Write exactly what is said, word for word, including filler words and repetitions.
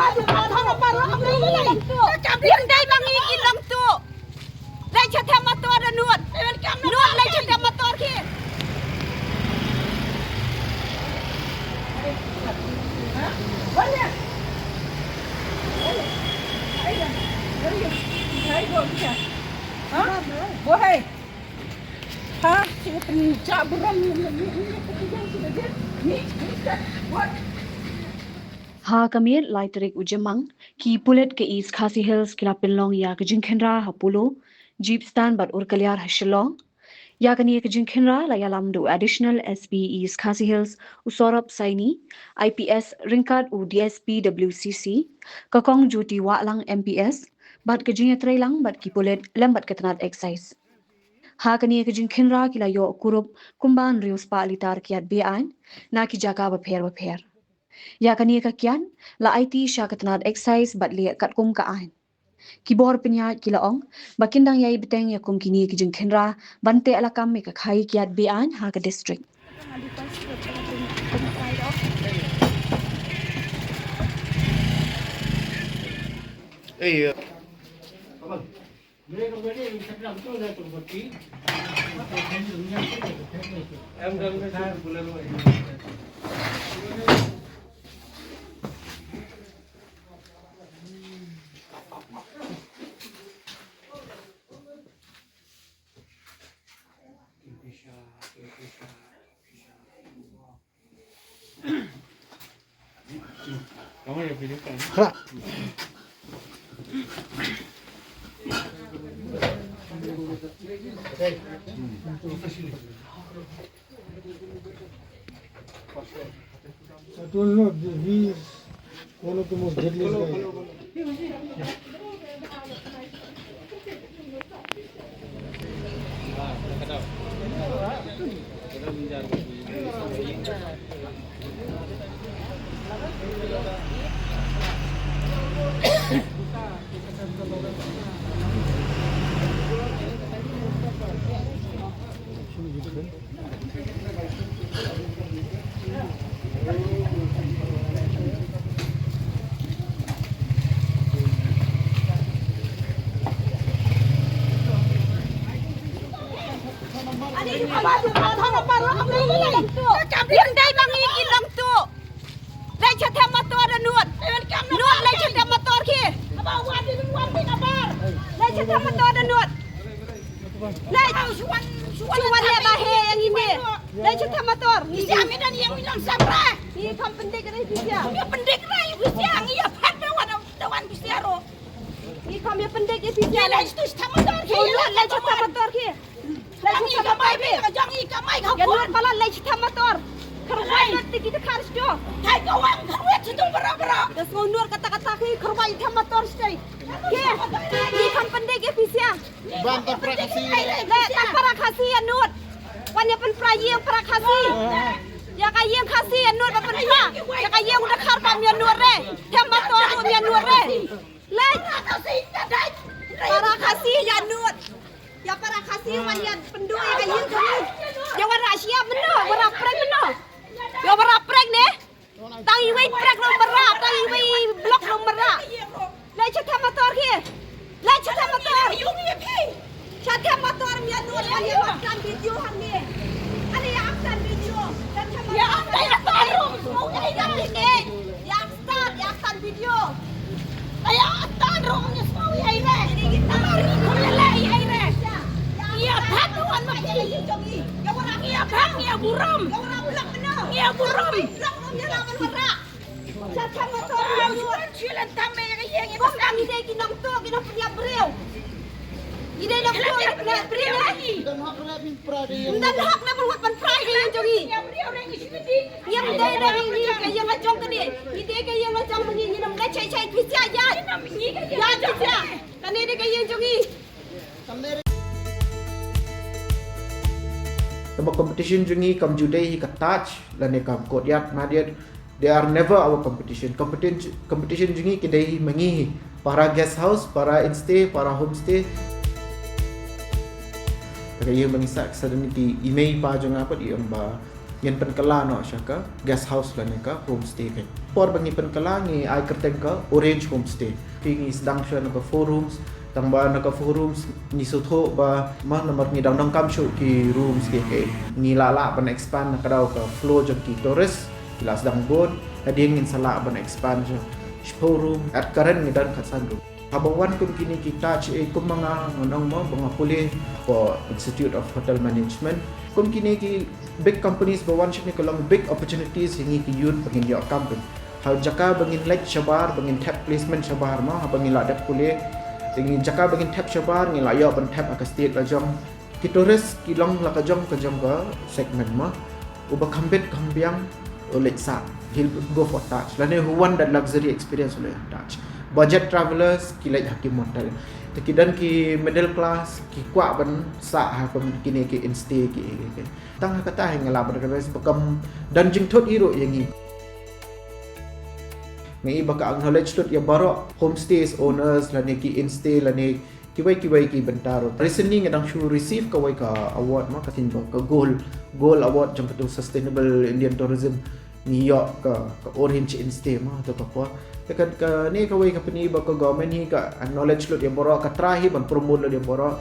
Ym dei ba ngi ki long tu. Leit sha them motor da nud. Nud leit sha them motor ki. Ha? Ha ka miet lai tarik u Jymmang, ki pulit ka East Khasi Hills ki la pynlong ïa ka jingkhynra ha Polo, Jeep Stand bad Urkaliar ha Shillong. Ïa kane ka jingkhynra la ïalam da u Additional S P East Khasi Hills, u Saurabh Saini, I P S ryngkat u D S P W C C, ka Kong Jyoti Wahlang M P S, bad ka jingïatreilang bad ki pulit lem bad ka tnat excise. Ha kane ka jingkhynra ki la ïoh kurup kumba hynriew spah litar kiad be-aiñ na ki jaka bapher bapher. Ïa kane ka kiad la aiti sha ka tnat excise bad leh katkum ka aiñ. Ki bor pynïaid ki la ong ba kin dang ïai bteng ïa kum kine ki jingkhynra ban teh lakam ïa ka khaïi kiad be-aiñ ha ka district. I don't know, he is one of the most deadliest guys. Ym dei ba ngi ki long tu. Leit sha them motor da nud. Nud leit sha them motor ki. Leit sha them motor da nud. Leit. Shu wan, shu wan ïa ba heh ïa ngi me. Leit sha them motor. Ngi siang ngi don ïa ngi long samra. Ngi kham pyndik ïa phi siang. Ngi pyndik ïa phi siang, ngi ïa phet da wan, da wan phi siang ruh. Ngi kham ïa pyndik ïa phi siang. Leit sha them motor ki. Leit sha them motor ki. Leit sha them motor ki. Jong i kamai ka. Ïa nud palat leit sha them motor. Kyrwai nud te ki dkhar sdang. Thait ka wang kyrwai sdang bara bara. Da sngew nud kata kata ki kyrwai them motor sdang. Ki, ki kham pyndik ïa phi siang. Ban ta para Khasi. Leit ta para Khasi ïa nud. Wan ïa pynpra ïing para Khasi. Ïa ka ïing Khasi ïa nud ba pynpra. Ïa ka ïing u dkhar bam ïa nud re. Them motor ruh ïa nud re. Leit. Para Khasi ïa nud. Ïa para Khasi wan ïa pynduh ïa ka ïing jong ngi. Ïa wanrah shyiap mynno, wanrah prek mynno. Ïa wanrah prek ne. Tang iwei prek long wanrah, tang iwei blok long wanrah. Leit sha them motor ki. Leit sha them motor. Sha them motor ïa nud wan ïa aktan video hangne. Ani ïa aktan video. Sha them motor. Ïa aktan, ïa aktan video. Ïa aktan ruh ngi sngewbha ïa ire. Ïa bhang wan ma phi. Ïa bhang ïa burom. Ïa burom. Ngi dei ki nongtuh, ki nongpynïap briew. Ngi dei nongtuh, ngi pynïap briew, eh? Ym don hok ne ban pynpra ïa ka ïing jong ngi. Ngi ym dei da ngi, ngi ka ïing la jong kane. Ngi dei ka ïing la jong ma ngi, ngin ym leit shai shai phi siang ïa. Ïa phi siang. Kane dei ka ïing jong ngi. Kaba competition jong ngi kam ju dei hi ka Taj lane kam courtyard Marriott. They are never our competition. Competition, competition jong ngi ki dei hi ma ngi hi. Para guest house, para instay, para homestay. Ka ïing ba ngi sah, suddenly ki i mei i pa jong nga pat i ong ba Ngin pynkylla noh sha ka guest house lane ka homestay ka. Por ba ngi pynkylla ngi ai kyrteng ka Orange Homestay. Phi ngi sdang sha na ka four rooms, tang ba na ka four rooms ngi sngewthuh ba ma namar ngi dang donkam shuh ki rooms ki ke. Ngi la lah ban expand na ka daw ka flow jong ki tourist, ki la sdang bun, hadien ngin sa lah ban expand sha shiphew room, at current ngi don khatsan room. Haba wan kum kine ki Taj, eh, kum ma nga ngan ong mo ba nga pule for Institute of Hotel Management. Kum kine ki big companies ba wan shane ka long big opportunities ïa ngi ki youth ba ngin ïoh kam pyn. Ha jaka ba ngin leit shabar, ba ngin thep placement shabar mo, haba ngin la dep pule. Ïa ngi jaka ba ngin thep shabar, ngin la ïoh ban thep ha ka state la jong. Ki tourist ki long la ka jong ka jong ka segment mo. Uba kham bit kham biang u leit sah, he'll go for Taj. Lane who want that luxury experience u leit Taj. Budget travelers ki leit ha ki motel. Te ki don ki middle class ki kwah ban sah ha kum kine ki instay ki, ki, ki. Tang ha kata hi nga lah ban recommend ba kam don jingthut hi ruh ïa ngi. Nga i ba ka acknowledge lut ïa baroh homestays owners lane ki instay lane kiwei kiwei ki bynta ruh. Recently nga dang shu receive kawei ka award mo, ka theme ba ka gold, gold award jong katu Sustainable Indian Tourism. Ngi ïoh ka, ka Orange Instay mo, to ka por. Te ka, kane kawei ka pyni ba ka government hi ka acknowledge lut ïa baroh, ka try hi ban promote lut ïa baroh.